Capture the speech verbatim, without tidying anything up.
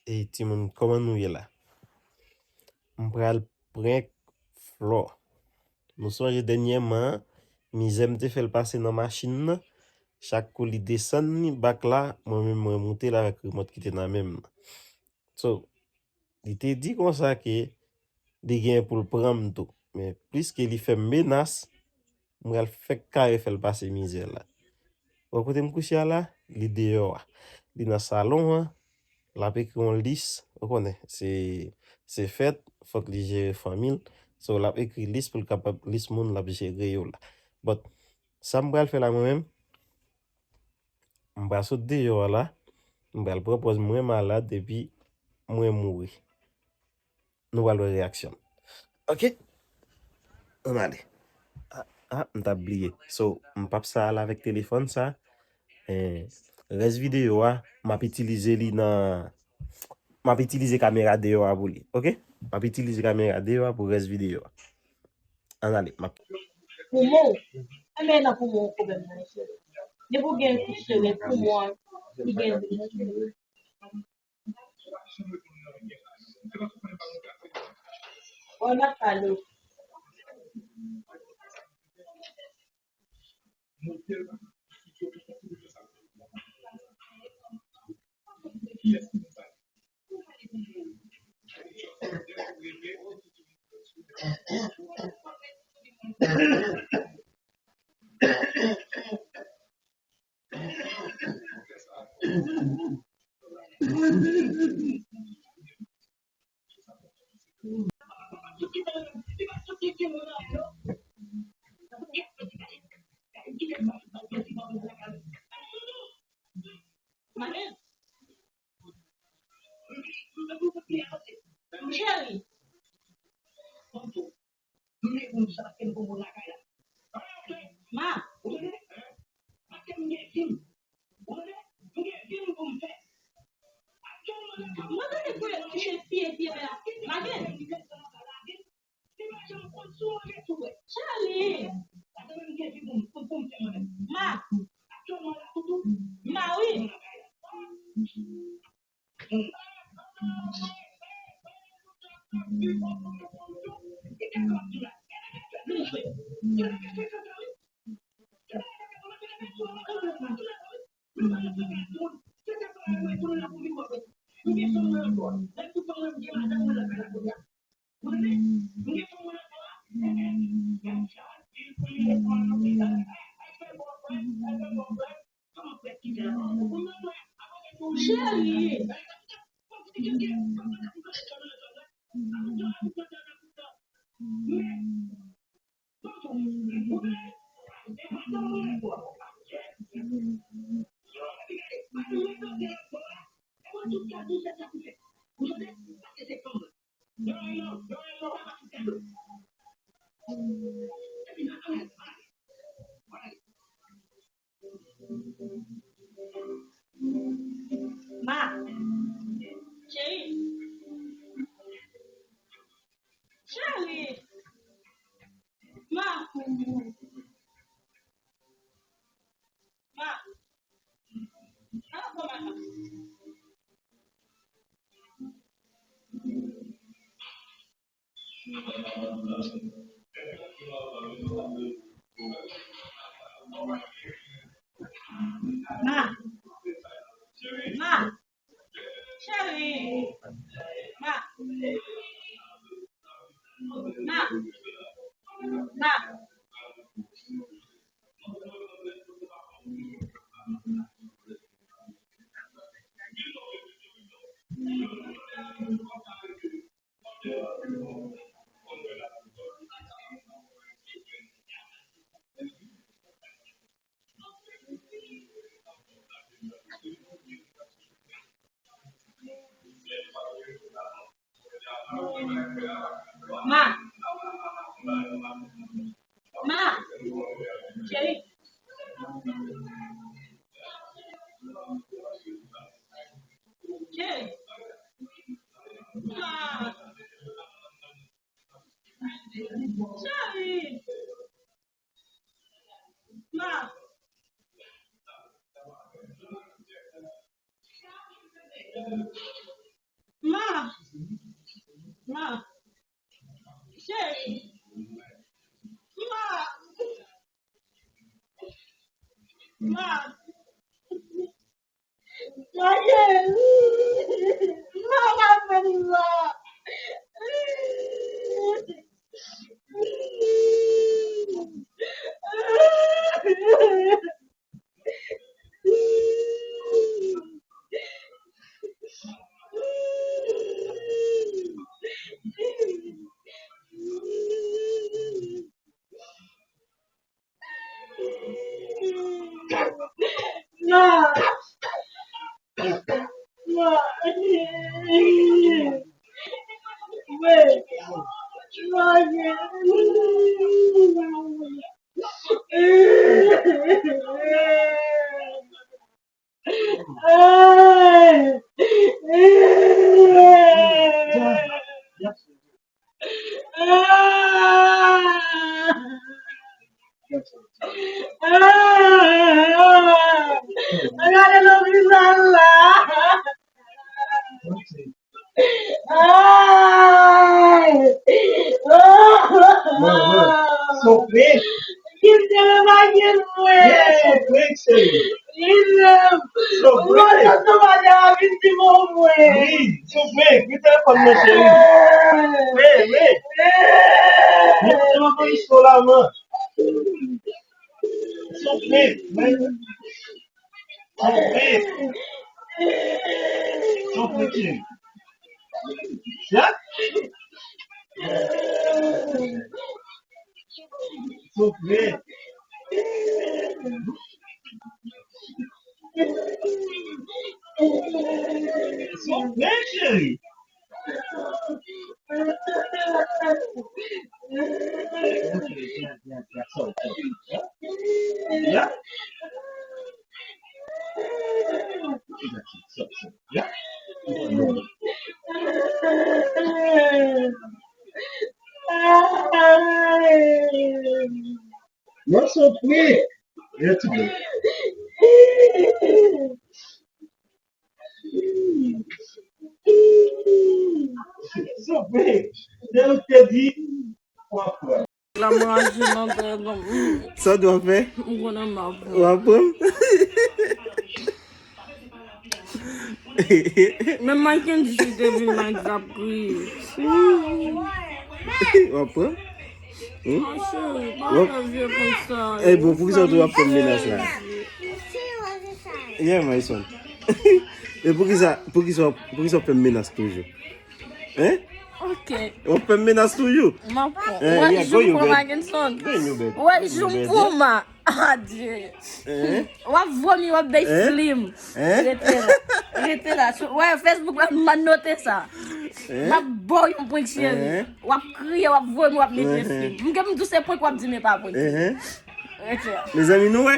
E timoun, kòman nou ye la? M pral prank Flò. Nou sonje dènyèman, mizè m te fè l pase nan machin nan. Chak kou li desann li bak la, mwen menm mwen moute l avèk remòt ki te nan men m nan. So, li te di konsa ke li gen pou l pran m tou. Men pliske li fè m menas, m pral fèk kare fè l pase mizè la. Ou wè kote m kouche a la? Li deyò a. Li nan salon an. L ap ekri yon lis. Ou konnen, se, se fèt, fòk li jere fanmi l. So, l ap ekri lis pou l kapab, lis moun l ap jere yo la. But, sa m pral fè la mwen menm, m pral sot deyò a la. M pral pran pòz mwen malad epi mwen mouri. Nou pral wè reyaksyon m. Ok? Ann ale. Ah, ah, m t ap bliye. So, m p ap sa al avèk telefòn sa. Eh, rès videyo a, m ap itilize li nan, m ap itilize kamera deyò a pou li. Ok? M ap itilize kamera deyò a pou rès videyo a. Ann ale. M ap Poumon. Enben nan poumon pwoblèm nan, mesye. Depi w gen kouche, men poumon an ki gen. Bon, n ap pale. Cheri. Ma. Mwen tande kouye nan kouche siye siye la. Maten. Cheri. Ma. Ma wi. Cheri. Ma. Cheri. Cheri. Ma. Ma. Ala kòman. Ma. Ma. Cheri. Ma. Ma. Ma. Ma. Ma. Cheri. Cheri. Ma. Cheri. Ma. Ma. Cheri. Ma. Ma. Mache. Ma, pa fè m sa. Gade lopital la. Ay! Mwen, mwen. Son prank. Kite m pa gen mwen. Yes, son prank, cheri. Kite m. Son prank. Mwen, sa, sa pa gen anvi di mwen. Wi, son prank. Kite telefòn nan, cheri. Wi, wi. Mwen, mwen, mwen, son la, man. Son prank, man. Son prank. Son prank, cheri. Ya? Son prank. Son prank, cheri. Ok, ya, ya, ya, so, so, ya. Ya? So, so, ya. Non, son prank. Ya, ti bò. Son prank. Jan nou te di, w ap pran. La m raje nan tèt, non. Sa w dwe fè? M konnen m ap pran. W ap pran? Menm Mike and Jude te vin, Mike t ap kriye. W ap pran? Hmm? Mon cheri, pa fè vye konsa. Eh, bon, poukisa w ap fè m menas la? Yeah, my son. E poukisa, poukisa, poukisa w ap fè m menas toujou? Hein? Ok. W ap fè m menas toujou? M ap pran. Eh, yeah, go you, babe. Wè, jou m pran Magenson. Go you, babe. Wè, jou m pran ma. Adye. Eh? W ap vomi, w ap bay flim. Eh? Rete la. Rete la. Wè, Facebook la, m a note sa. Eh? M ap ba w yon prank, cheri. Eh? W ap kriye, w ap vomi, w ap mete flim. M gen m di w se prank, w ap di m e pa prank. Eh? Rete la. Mezanmi, nou wè?